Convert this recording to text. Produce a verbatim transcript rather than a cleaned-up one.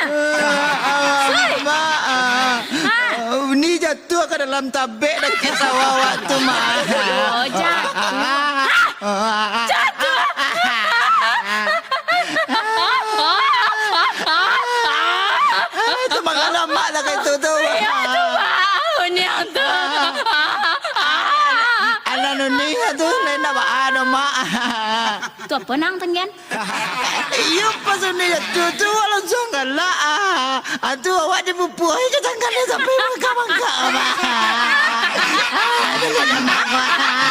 Ah, ah, Mak, ah. Ah, Uni jatuah ka dalam tabek dakek sawah awak tu, Mak. Oh, jatuah. Ah, jatuah. Ah, tu manggalah Mak lah kayak tu, tu. Iyo, tu, Mak. Uni tu. Anak Uni tu, lain nak baa doh, Mak. Tu apo nang tanggian? Iyo, pas Uni jatuah tu, awak langsuang galak, ah. Ah, tu awak dipupuahi ka tangganyo sampai mangkak-mangkak, Mak. Ah, tu lah, Mak.